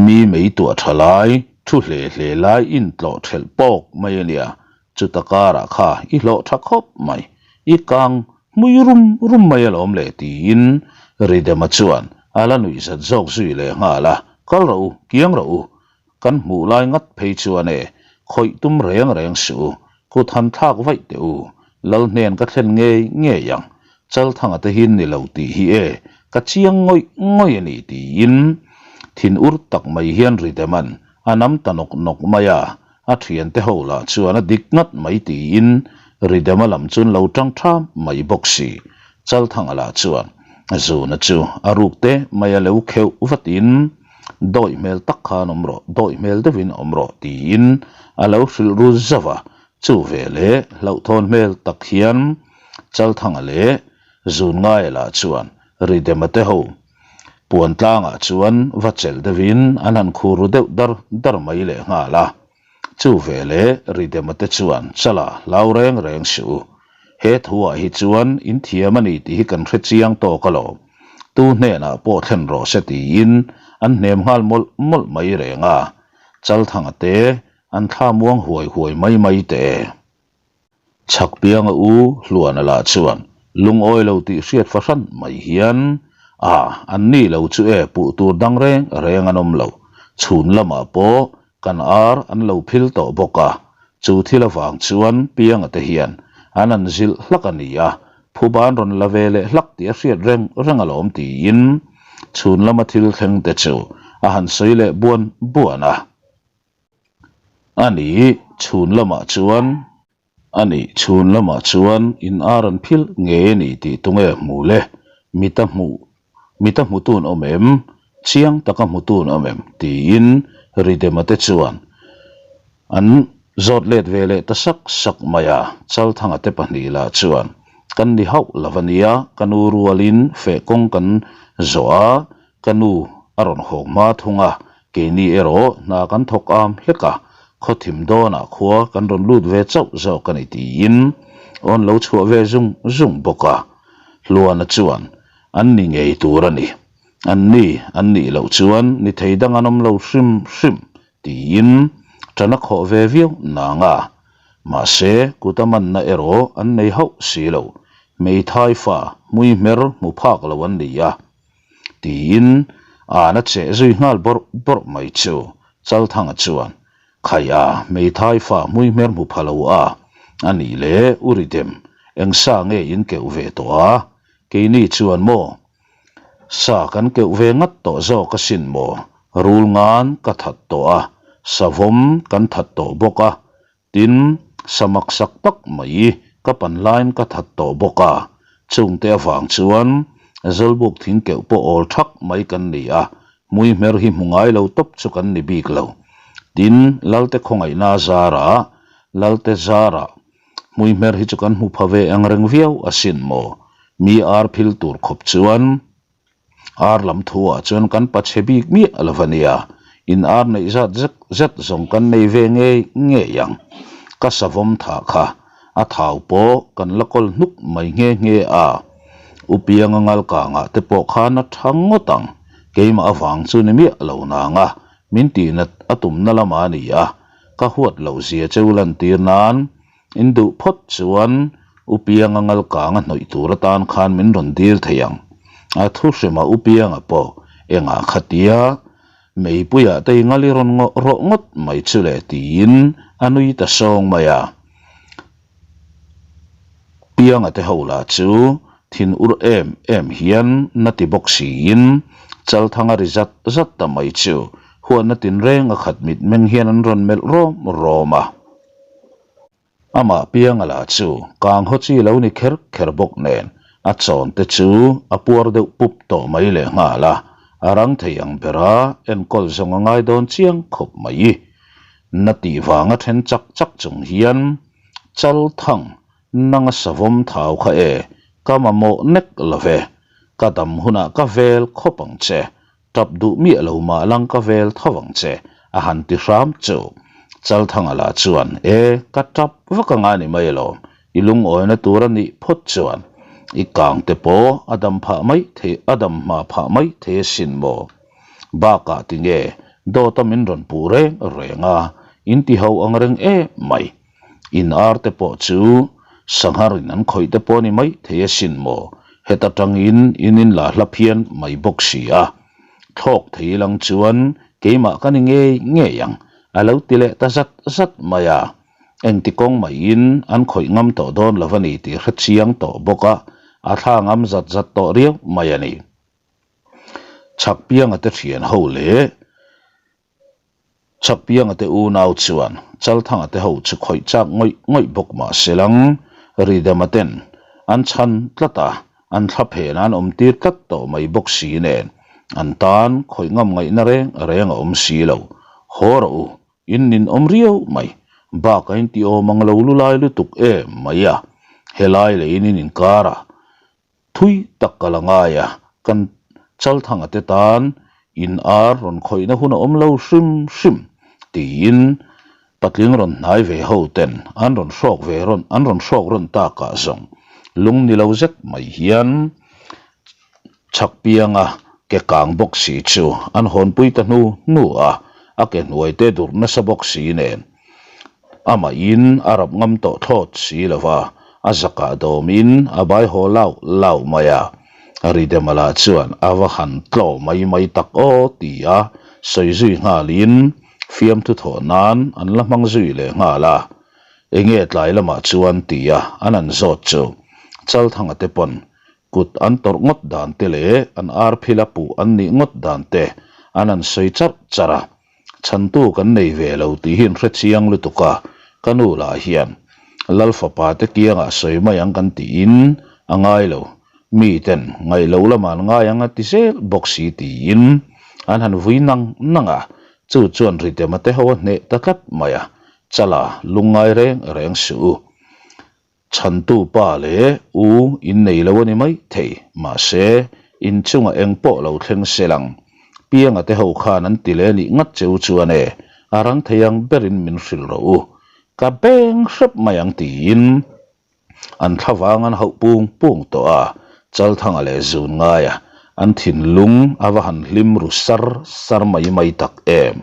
Mi mei tuah tha lai, thu hle hle lai intlawh thelh pawk mai a nia, chuta karah kha i hlawh tha khawp mai, i kang hmui rum rum mai alawm le tiin Ridema chuan a la nuih zat zawk zui leh nghal a, kal rawh u, kiang rawh u, kan hmuh lai ngat phei chuan e, khawih tum reng reng suh u, kut han thlak vaih teh u, Lal hnen ka thlen ngei ngei ang, Chalthanga te hi ni lo tih hi e, ka chiang ngawih ngawih a ni tiin thin ur tak mai hian Ridema'n a nam ta nawk nawk mai a, a thiante ho lah chuan a dik ngat mai tiin Ridema lam chu an lo tang tham mai bawk si. Chalthanga lah chuan Zuna chu a ruk te mai a lo kheuh vatin Dawih hmel tak khan awm rawh, dawih hmel deuhin awm rawh tiin a lo hrilh ru zauh a, chu veleh hlauhthawn hmel tak hian Chalthanga leh Zunngaia lah chuan Ridema te ho puan tlangah chuan va chelh deuhin an han khur ru deuh dar dar mai leh nghal a. Chu veleh Ridema te chuan Chala hlau reng reng suh u. He thuah hi chuan in thiam a ni tih hi kan hre chiang tawk alawm. Tu hnenah pawh thlen rawh se tiin an hnem nghal mawlh mawlh mai reng a. Chalthanga te an thla muang huai huai mai mai teh e. Chhak pianga u Hluana lah chuan lungawi lo tih hriat fahran mai hian, A, an ni lo chu e puh tur dang reng reng an awm lo. Chhun lamah pawh kan ar an lo phil tawh bawk a, chu thil avang chuan pianga te hian an an zilh hlak a ni a, phuban rawn la ve leh hlak tih a hriat reng reng alawm tiin chhun lama thil thleng te chu a han sawi leh buan buan a. A ni, chhun lamah chuan, a ni, chhun lamah chuan in ar an phil ngei a ni tih tunge hmu le? Mita hmuh, mita hmutun awm em? Chiang taka hmutun awm em? tiin. Ridema te chuan an zawt let ve leh ta sak sak mai a, Chalthanga te pahnih lah chuan kan ni hauh lo a nia, ka nu rualin feh kawng kan zawh a, ka nu a rawn hawk hma thung a, keini erawh hna kan thawk am hlek a, khawthim dawnah khua kan rawn lut ve chauh zawk a ni tiin awn lo chhuah ve zung zung bawk a, Hluana chuan an ni ngei tur a ni. An ni, an nih loh chuan ni thei dang an awm lo hrim hrim tiin ṭan a khawh ve viau nang a. Mahse, kut a manna erawh an nei hauh si lo, hmeithai fa hmui hmer hmu phak lo an ni a. Tiin an a cheh zui nghal bawrh bawrh mai chu Chalthanga chuan, Khai a, hmeithai fa hmui hmer hmu pha lo a, a nih leh u ri dem, eng sa nge in keuh ve tawh a? Keini chuan maw? Sa kan keuh ve ngat tawh zawk asin maw? Rul ngan ka that tawh a, savawm kan that tawh bawk a, tin, sa maksak tak mai ka pan laiin ka that tawh bawk a, chungte avang chuan Zawlbuk thing keuh pawh awl thak mai kan ni a, hmui hmer hi hmu ngai lo tawp chu kan ni bik lo. Tin, Lalte khawngaihna zarah, Lalte zarah Hmui hmer hi chu kan hmu pha ve ang reng viau asin maw? Mi ar phil tur khawp chuan ar lam thu ah chuan kan pa chhe bik miah lo va nia, in ar neih zat zet zet zawng kan nei ve ngei ngei ang. Ka savawm thah kha a thau pawh kan la kawl hnuk mai nghe nghe a, U Pianga ngalkangah te pawh khan a tha ngawt ang, keimah avang chu ni miah lo nang a, min tihnat a tumna lamah a ni a, Ka huat loh zia cheu lantir nan in duh phawt chuan U Pianga ngal kang a hnawih tur atan khan min rawn dil thei ang. A thu hrima U Pianga pawh engah khatia meipuiah te i ngal i rawn rawh ngawt mai chu le tiin a nui ta sawng mai a. Pianga te ho lah chu thin ur em em hian na ti bawk siin Chalthanga ri zat zat ta mai chu huatna tinreng a khat mitmeng hian an rawn melh rawm rawm a. Amah Pianga lah chu kang haw chi lo ni kher kher bawk nen a chawn te chu a puar deuh pup tawh mai lehnghal a, a rang thei ang bera enkawl zawng a ngai dawn chiang khawp mai. Na tih vanga then chak chak chung hian Chalthang nanga savawm thau kha e, ka mamawh nek lo ve, ka dam hunah ka vel khawp ang che, tap duh miah lo mah lang ka vel tho ang che, a han ti hram chu. Chalthanga lah chuan, E, ka tap vak anga ni mai alawm, i lungawina tur a nih phawt chuan i kang te pawh a dam phah mai thei, a dam hma phah mai thei asin maw? Bakah tinge dawta min rawn puh reng reng a, in ti ho ang reng em mai. In ar te pawh chu sanghar in an khawih te pawh a ni mai thei asin maw, heta tangin in in la hla phian mai bawk si a. Thlawk thei lang chuan keimah ka ni ngei ngei ang, a lo ti leh ta zat zat mai a. Engti kawng maiin an khawih ngam tawh dawn lo a ni tih hre chiang tawh bawk a, a thla ngam zat zat tawh riau mai a ni. Chhakpianga te thian ho leh Chhakpianga te unau chuan Chalthanga te ho chu khawih chak ngawih ngawih bawk mah se lang Ridama ten an chhan tlat a, an thla phen an awm tir tlat tawh mai bawk si nen an tan khawih ngam ngaihna reng reng a awm si lo. Haw rawh u, in nin awm riau mai, bak a inti awm ang lo lulai lutuk em mai a, helai leh in in inkar a, Thui tak ka la ngai a, kan Chalthanga te tan in ar rawn khawihna hun a awm lo hrim hrim tiin patling rawn hnai ve ho ten an rawn hrawk ve rawn an rawn hrawk rawn takah zawng lung ni lo zet mai hian Chhakpianga ke kang bawk si chu an hawnpui ta hnu hnu a, a ke hnuai te dur nasa bawk si nen. Amahin a rap ngam tawh thlawt si lo va, a zakah dawmin a bai haw lau lau mai a. Ridemala chuan a va han tlaw mai mai tak aw ti a sawi zui nghalin fiamthu thawh nan an la hmang zui leh nghal a. Enge tlai lamah chuan ti a an an zawt chu Chalthanga te pawn kut an tawrh ngawt dan te leh an arphila puh an nih ngawt dan te an an sawi charh charh a. Chhantu kan nei ve lo tih hi an hre chiang lutuk a, ka nu lah hian Lal fapa te kiangah sawi mai ang kan tiin a ngai lo, mi ten ngaih loh lamah an ngai ang a ti zel bawk si tiin an han vui nang nang a. Chu chuan Ridema te ho a hneh ta tlat mai a, Chala lungngai reng reng suh u. Chhantu pa leh u in nei lo a ni mai thei, mahse in chungah eng pawh lo thleng se lang. Pianga te ho khan an ti leh nih ngat cheu chuan e, a rang thei ang berin min hrilh rawh u. Ka beng hrep mai ang tiin an thlavang an hauh pung pung tawh a, Chalthanga leh Zun ngaia an thinlung a va han hlim ru sar sar mai mai tak em.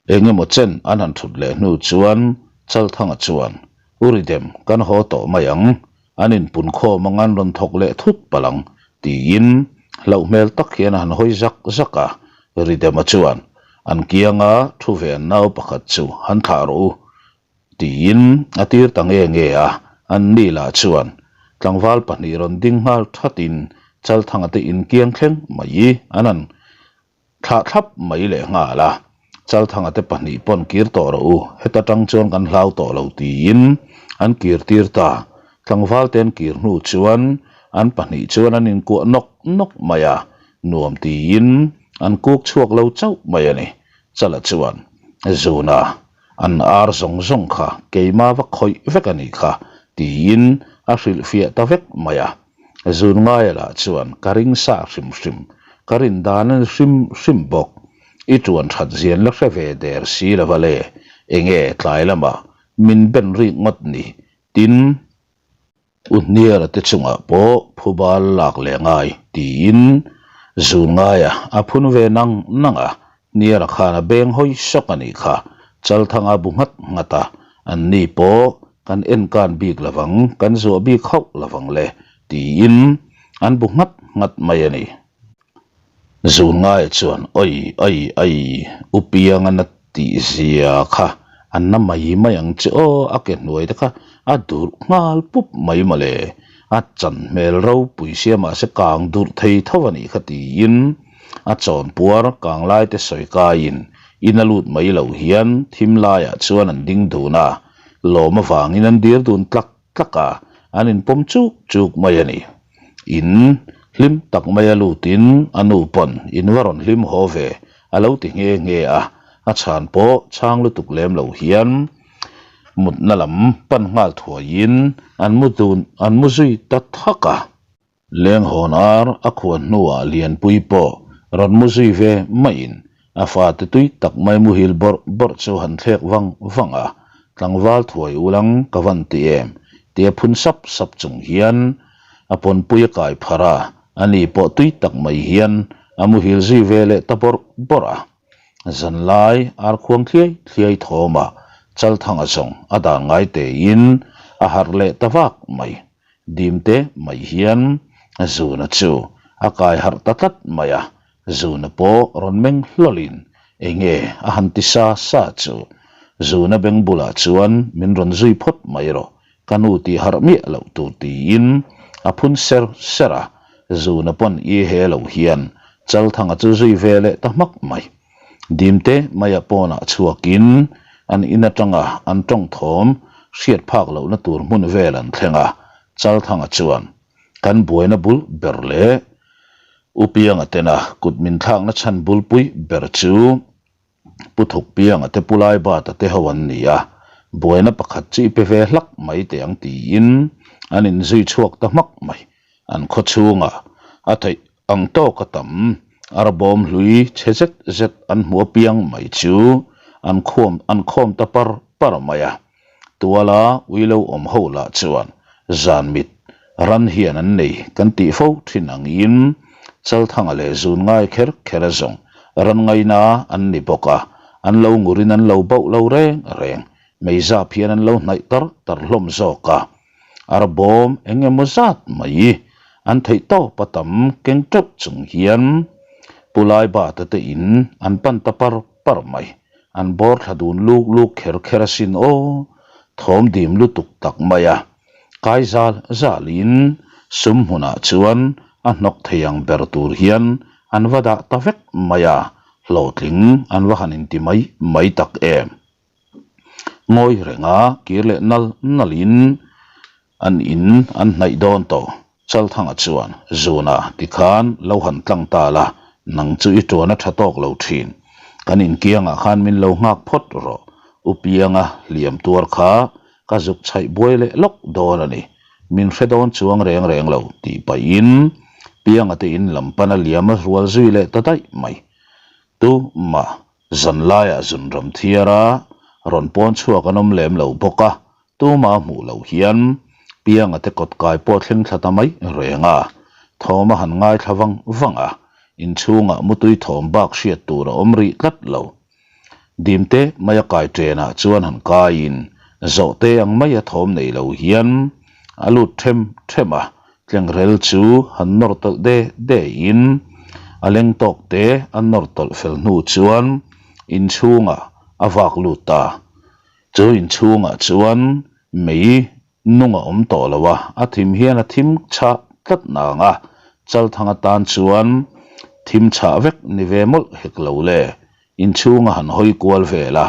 Eng emaw chen an han thut leh hnu chuan Chalthanga chuan, U Ridem, kan haw tawh mai ang, an inpun khawm anga an rawn thawk leh thut palh ang, tiin hlauh hmel tak hian a han hawi zak zak a. Ridema chuan, An kianga thu ve an nau pakhat chu han thlah rawh u, tiin a tir ta nge nge a. Anni lah chuan tlangval pahnih rawn ding nghal thatin Chalthanga te inkiang thleng mai an han Thlah thlap mai leh nghal a, Chalthanga te pahnih pawn kir tawh rawh u, heta tang chuan kan hlau tawh lo tiin an kir tir ta. Tlangval te an kir hnu chuan an pahnih chuan an inkuah nawk nawk mai a, nuam tiin an kuk chhuak lo chauh mai a ni. Chala chuan, Zuna, an ar zawng zawng kha keima va khawih vek a nih kha tiin a hrilhfiah ta vek mai a. Zun ngaia lah chuan ka ring sa hrim hrim, ka rin dan a ni hrim hrim bawk. I tuan that zian la hre ve der si lo va le, enge tlai lamah min ben rik ngawt ni, tin, U Hniara te chungah pawh phubal lak leh ngai tiin zun ngaia a phun ve nang nang a, Hniara khan a beng hawi sawk a nih kha, Chalthanga bu nghat nghat a, an ni pawh kan enkan bik lovang, kan zuah bik hauh lovang le, tiin an bu nghat nghat mai a ni. Zun ngaia chuan, Oi, oi, oi, u Pianga na tih zia kha an na mai mai ang che aw, a ke hnuai te kha a durh nghal pup mai mawle, a chan hmel ropui sia mahse kang durh thei tho a nih kha tiin a chawn puar kang lai te sawi kaiin in a lut mai lo hian thim laiah chuan an ding dun a, lawm avangin an dir dun tlak tlak a, an inpawm chuk chuk mai a ni. In hlim tak mai a lutin a nu pawn in va rawn hlim haw ve a lo ti nghe nghe a, a chhan pawh chhang lutuk lem lo hian mutna lam pan nghal thuaiin an mu dun an mu zui ta thak a. Lenghawn ar a khuan hnuah Lianpui pawh rawn mu zui ve maiin a fate tui tak mai muhil bawrh bawrh chu han thlek vang vang a, tlangval thuai ulang ka van ti em tia phun sap sap chung hian a pawnpui a kai pharh a, ani pawh tui tak mai hian a muhil zui ve leh ta bawrh bawrh a. Zanlai ar khuang thliai thliai thawmah Chalthanga zawng a dan ngai tein a harh leh ta vak mai. Dim te mai hian Zuna chu a kai harh ta tlat mai a, Zuna pawh rawn meng hlawlin enge a han ti sa sa chu. Zuna beng bulah chuan min rawn zui phawt mai rawh, ka nu tih harh miah loh tur tiin a phun ser ser a, Zuna pawn i he lo hian Chalthanga chu zui ve leh ta hmak mai. Dimte maia pawnah chhuakin an in atanga an tawng thawm hriat phak lohna tur hmun vel an thleng a, Chalthanga chuan kan buaina bul ber leh U Pianga tena kut min thlakna chhan bulpui ber chu Pu Thuk Pianga te Pu Laibata te ho an ni a, buaina pakhat chu i pe ve hlak mai teh ang tiin an inzui chhuak ta hmak mai. An khaw chhungah a theih ang tawk a tam, arbawm hlui chhe zet zet an hmu apiang mai chu an khuam an khawm ta par par mai a. Tuala ui lo awm ho lah chuan zan mit ran hian an nei kan tih fo thin angin Chalthanga leh zun ngai kher kher a zawng ran ngaina an ni bawk a, an lo ngurin an lo bauh lo reng reng, meizap hian an lo hnaih tar tar hlawm zawk a. Arbawm eng emaw zat mai an theih tawp a tam keng teuh chung hian Pu Laibata te in an pan ta par par mai. An bawr thla dun luk luk kher kher asin aw, thawm dim lutuk tak mai a. Kai zal zalin sum hmunah chuan a hnawk thei ang ber tur hian an va dah ta vek mai a, hlawhtling an va han inti mai mai tak em. Ngawi renga kir leh nal nalin an in an hnaih dawn tawh. Chalthanga chuan, Zuna, tikhan lo han tlang ta la, nang chu i tuan a tha tawk lo thin. Kan inkiangah khan min lo nghak phawt rawh, U Pianga hliam tuar kha ka zuk chhaih buai leh lawk dawn a ni, min hre dawn chuang reng reng lo tih pahin Pianga te in lam pana liam a rual zui leh ta daih mai. Tumah zanlaiah zunram thiara rawn pawn chhuak an awm lem lo bawk a, Tumah hmuh loh hian Pianga te kawt kai pawh thleng thla ta mai reng a, thawm a han ngaithla vang vang a, inchhungah mutui thawm bak hriat tur a awm rih tlat lo. Dimte mai a kai ṭenah chuan han kaiin zawhte ang mai a thawm nei lo hian a lut ṭhem ṭhem a, tlengrel chu han nawr tawlh de de in a leng tawk te a nawr tawlh fel hnu chuan inchhungah a vak lut ta. Chu inchhungah chuan mei nung a awm tawh lo a, a thim hian a thim chhah tlat nang a, Chalthang atan chuan thim chhah vek ni ve mawlh hek lo le, inchhung a han hawi kual vel a,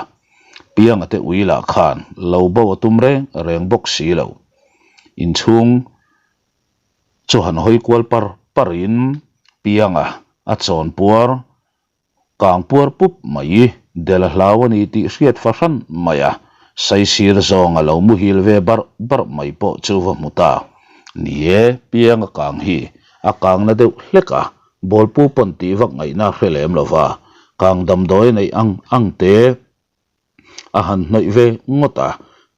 Pianga te ui lah khan lo bo a tum reng reng bawk si lo. Inchhung chu han hawi kual par par in Pianga a chawn puar Kang puar pup mai del a hlau a ni tih hriat fahran mai a, saisir zawng a lo muhil ve barh barh mai pawh chu va hmu ta. Ni e, piang a kang hi a kang na deuh hlek a, bawlpu pawn tih vak ngaihna a hre lem lo va, kang damdawi a neih ang ang te A han hnawih ve ngawt a,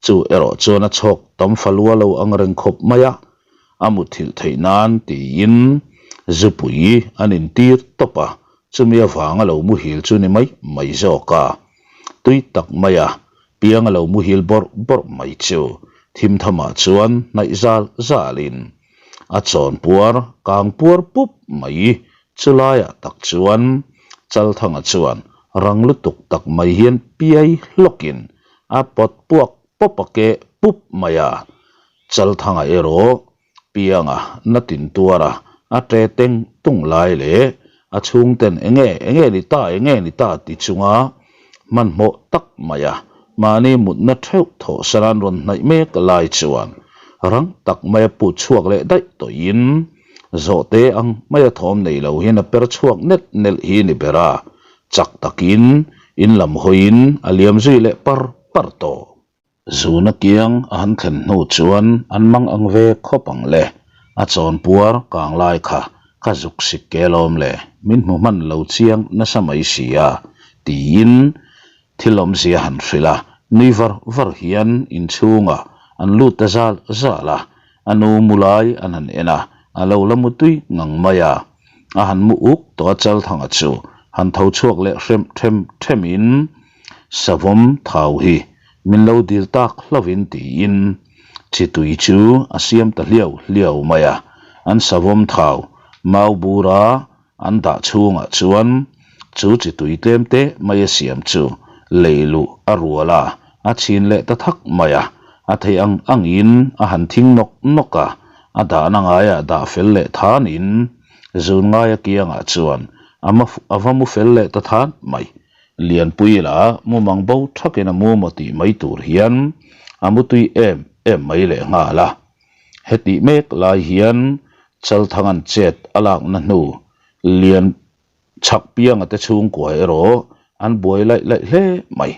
chu erawh chuan a chhawk tam falua lo ang reng khawp mai a, a muthilh theih nan tiin zupui an intir tawp a, chumi avanga lo muhil chu ni mai mai zawk a. Tui tak mai a, piang a lo muhil bawrh bawrh mai chu thimthamah chuan hnaih zal zalin a chawn puar kang puar pup mai. Chulaiah tak chuan Chalthanga chuan rang lutuk tak mai hian piai hlawkin a pawt puak pawp a keh pup mai a. Chalthanga erawh pianga na tin tuar a, a ṭe teng tung lai leh a chhungten enge enge ni ta enge ni ta ti chunga hmanhmawh tak mai a, mahni mutna theuh thawh saran rawn hnaih mek lai chuan rang tak maia put chhuak leh daih tawhin zawhte ang maia thawm nei lo hian a per chhuak nelh nelh hi ni ber a, chak takin in lam hawiin a liam zui leh par par tawh. Zuna kiang a han thlen hnu chuan an mang ang ve khawp ang le, a chawn puar kang lai kha ka zuk sik ke alawm le, min hmu hman lo chiang nasa mai si a, tiin thil awmzia han hrilh a, nui var var hian inchhungah an lut ta zal zal a, a nu mu lai an han en a, a lo la mu tui ngang mai a, a han mu uk tawh a Chalthanga chu han tho chhuak leh hrem them themin Savawm thau hi min lo dil tak hlovin tiin chi tui chu a siam ta hliau hliau mai a, an savawm thau mau bura an dah chhungah chuan chu chi tui tlem te mai a siam chu lei luh a rual a, a chhin leh ta thak mai a, a theih ang angin a han thing nawk nawk a, a dahna ngaiah dah fel leh thanin zun ngaia kiangah chuan a va mu fel leh ta than mai. Lianpui la mumang bo thakin a mu maw tih mai tur hian a mutui em em mai leh nghal a. Hetih mek lai hian Chalthanga'n chet a lakna hnu Lian chhak pianga te chhungkua erawh an buai laih laih hle mai.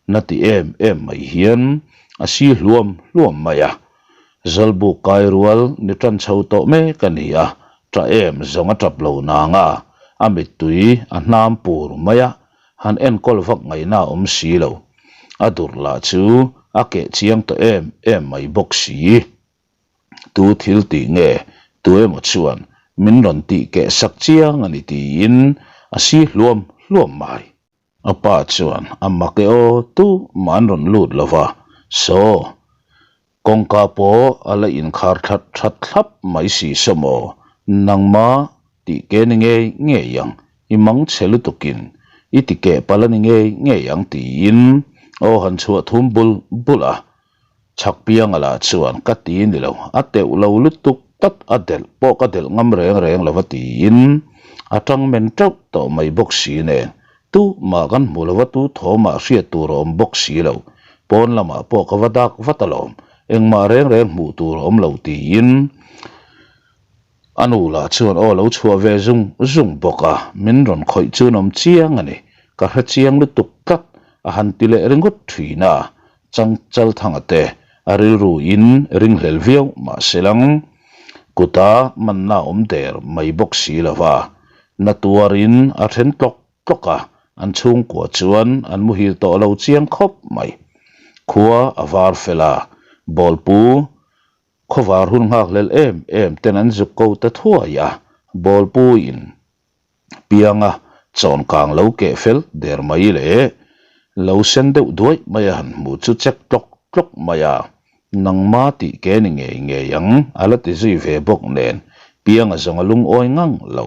Na ti em em mai hian a si hluam hluam mai a. Zawlbuk kai rual ni tan chho tawh mek a ni a, ṭah em zawng a ṭap lo nang a, a mittui a hnam pur mai a, han enkawl vak ngaihna a awm si lo. A durh lah chu a keh chiang tawh em em mai bawk si. Tu thil tih nge tu emaw chuan min rawn tih keh sak chiang a ni tiin a si hluam hluam mai. A pa chuan a mak e aw tu mah an rawn lut lo va, Saw, kawngka pawh a la inkhar that that thlap mai si saw maw, nangma tih ke ni ngei ngei ang, i mang chhe lutukin i ti keh palh a ni ngei ngei ang tiin aw han chhuah thum bul bul a. Chhak pianga lah chuan ka ti ni lo, a teuh lo lutuk tlat a delh pawh ka delh ngam reng reng lo va tiin a tang men teuh tawh mai bawk si nen tu mah kan hmu lo va tu thawmah hriat tur a awm bawk si lo, pawn lamah pawh ka va dak vat alawm, engmah reng reng hmuh tur a awm lo tiin a nu lah chuan aw lo chhuah ve zung zung bawk a, min rawn khawih chu an awm chiang a ni. Ka hre chiang lutuk tlat, a han ti leh ringawt thin a, Chang Chalthanga te a rilru in ringhlel viau mahse lang kuta manna awm der mai bawk si lo va, na tuarin a then tlawk tlawk a, an chhungkua chuan an muhil tawh lo chiang khawp mai. Khua a var fel a, bawlpu khawvar hun nghakhlel em em ten an zuk ko ta thuai a, bawlpu in Pianga chawnkang lo keh fel der mai leh lo sen deuh duai mai a han hmu chu chek tlawk tlawk mai a, nangma tih ke ni ngei ngei ang a la ti zui ve bawk nen Pianga zawng a lungawi ngang lo.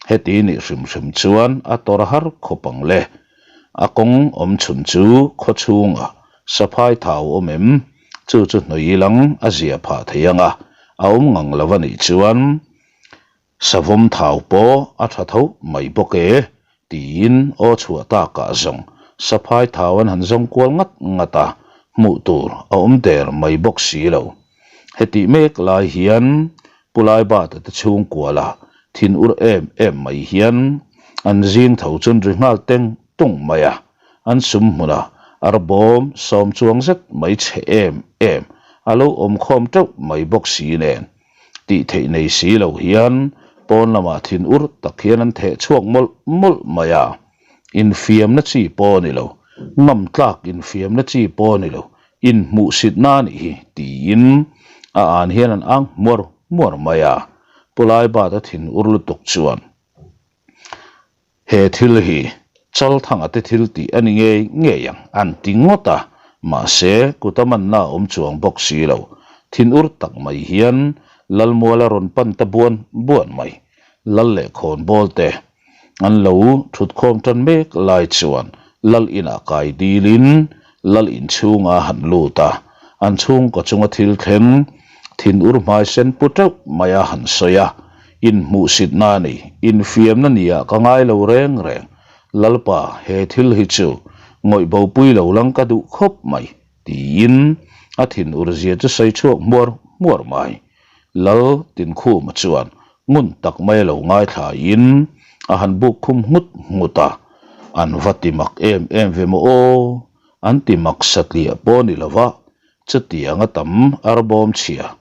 Heti nih hrim hrim chuan a tawrh har khawp ang le. A kawng awm chhun chu khaw chhungah saphai thau awm em? Chu chu hnawih ilang a zia phah thei ang a, a awm ngang lo a nih chuan Savawm thau pawh a tha tho mai bawk e, tiin aw chhuah takah zawng saphai thau an han zawng kual ngat ngat a, hmuh tur a awm der mai bawk si lo. Hetih mek lai hian Pu Laibata te chhungkuala thin ur em em mai hian an zing tho chun ri nghal teng tung mai a, an sum hmunah arbawm sawm chuang zet mai chhe em em a lo awm khawm teuh mai bawk si nen. Tih theih nei si lo hian pawn lamah thin ur tak hian an theh chhuak mawlh mawlh mai a, infiamna chi pawh a ni lo, ngam tlak infiamna chi pawh a ni lo, inhmuhsitna a nih hi tiin a an hian an ang hmuar hmuar mai a, Pu Laibata thin ur lutuk chuan. He thil hi Chalthanga te thil tih a ni ngei ngei ang an ti ngawt a, mahse kuta manna a awm chuang bawk si lo. Thinur tak mai hian Lalmuala rawn pan ta buan buan mai. Lal leh khawnbawl te an lo thutkhawm tan mek lai chuan Lal inah kai dilin Lal inchhunga han lut a, an chhungkaw chunga thil thleng thinur hmai sen pu teuh mai a han sawi a, Inhmuhsitna a ni, infiamna nia ka ngai lo reng reng. Lalpa, he thil hi chu ngawih bopui lo lang ka duh khawp mai, tiin a thinur zia chu sawi chhuak hmuar hmuar mai. Lal Tinkhuma chuan ngun tak mai a lo ngaithlain a han buk khum nghut nghut a, An va ti mak em em ve maw aw, an ti mak satliah pawh ni lova, chutiang a tam arbawm chhia.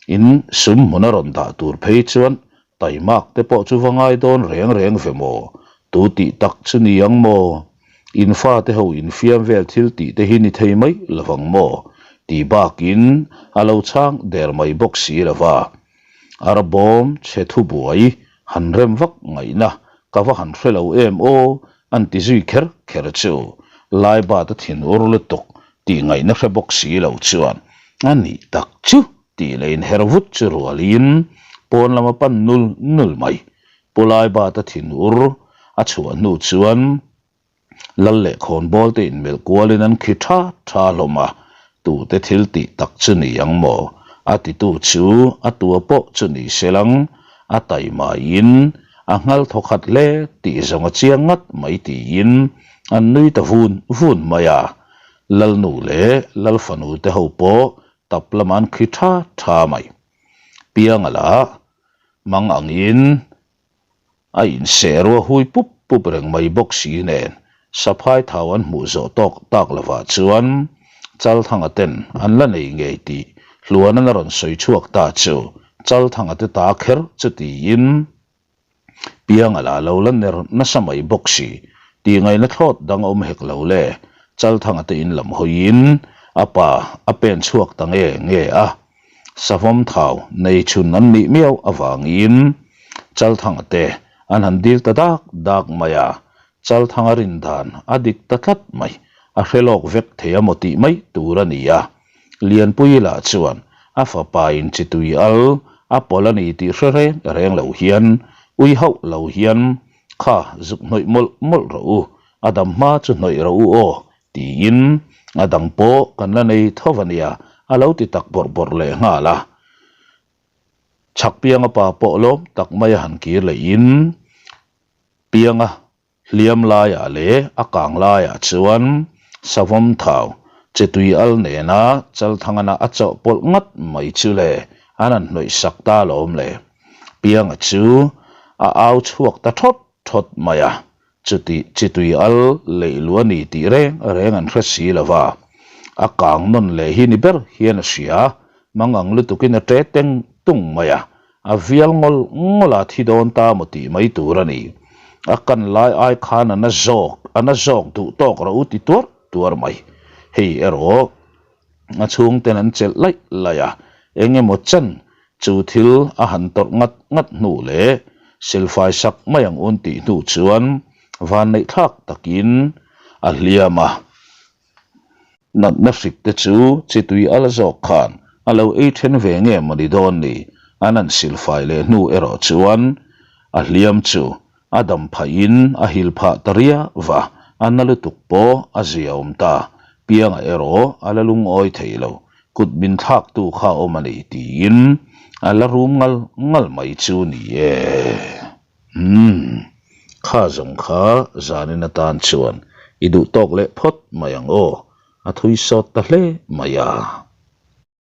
In sum hmun a rawn dah tur phei chuan taimak te pawh chu va ngai dawn reng reng ve maw? Tu tih tak chu ni ang maw? In fate ho infiam vel thil tih te hi ni thei mai lovang maw? Ti bakin a lo chhang der mai bawk si lova. Arbawm chhe thubuai han rem vak ngaihna ka va han hre lo em aw an ti zui kher kher chu Laibat a thin ur lutuk tih ngaihna hre bawk si lo chuan a nih tak chu tih leh inher vut chu rualin pawn lama pan nul nul mai. Pu Laibat a thin ur a chhuah hnu chuan Lal leh khawnbawl te inmelh kualin an khi tha tha hlawm a, tute thil tih tak chu ni ang maw? A titu chu a tua pawh chu ni se lang, a taimaiin a nghal thawkhat hle tih zawng a chiang ngat mai tiin an nui ta vun vun mai a. Lalnu leh Lalfanu te ho pawh tap lamah an khi tha tha mai. Pianga lah mang angin A inseh rua hui pup pup reng mai bawk si nen saphai thau an hmuh zawh tawk tak lovah chuan Chalthanga ten an la nei ngei tih Hluanan a rawn sawi chhuak ta chu Chalthanga te ta kher chu tiin Pianga lah lo la ner nasa mai bawk si tih ngaihna thlawt dang a awm hek lo le Chalthanga te in lam hawiin a pa a pen chhuak ta nge nge a. Savawm thau nei chhun an nih miau avangin Chalthanga te an han dil ta dak dak mai a, Chalthanga rin dan a dik ta tlat mai, a hre lawk vek thei a maw tih mai tur a ni a. Lianpuii lah chuan a fapa in chi tui al a pawlh a ni tih hre reng reng lo hian ui hauh lo hian kha zuk hnawih mawlh mawlh rawh u, a dam hma chu hnawih rawh u aw Tiin a dang pawh kan la nei tho a nia, a lo ti tak bawrh bawrh leh nghal a. Chhakpianga pa pawh lawm tak mai a han kir lehin Pianga hliam laiah leh a kang laiah chuan savawm thau che tui al nena Chalthangana a chawhpawlh ngat mai chu le an han hnawih sak ta alawm le. Pianga chu a au chhuak ta thawt thawt mai a. Chuti chi tui al leih luh a ni tih reng reng an hre si lo va, a kang nawn leh hi ni ber hian a hria. Mangang lutukin a ṭe teng tung mai a, a vial ngawl ngawl a thi dawn ta maw tih mai tur a ni. A kan lai ai khan a na zawk, a na zawk duh tawk rawh u ti tuar tuar mai. Hei erawh a chhungten an chelh laih laih a, eng emaw chan chu thil a han tawrh ngat ngat hnu leh silfai sak mai ang un tih hnu chuan vanneih thlak takin a hliam a. Natna hrik te chu chi tui al zawk khan a lo ei then ve nge maw ni dawn ni? An han silfai leh hnu erawh chuan a hliam chu a dam phahin a hil phah ta riau va, a na lutuk pawh a zia awm ta. Pianga erawh a la lungawi thei lo, kut min thlaktu kha a awm a ni tiin a la rum ngal ngal mai chu ni e. Umm, kha zawng kha zanin atan chuan i duh tawk leh phawt mai ang aw, a thui sawt ta hle mai a.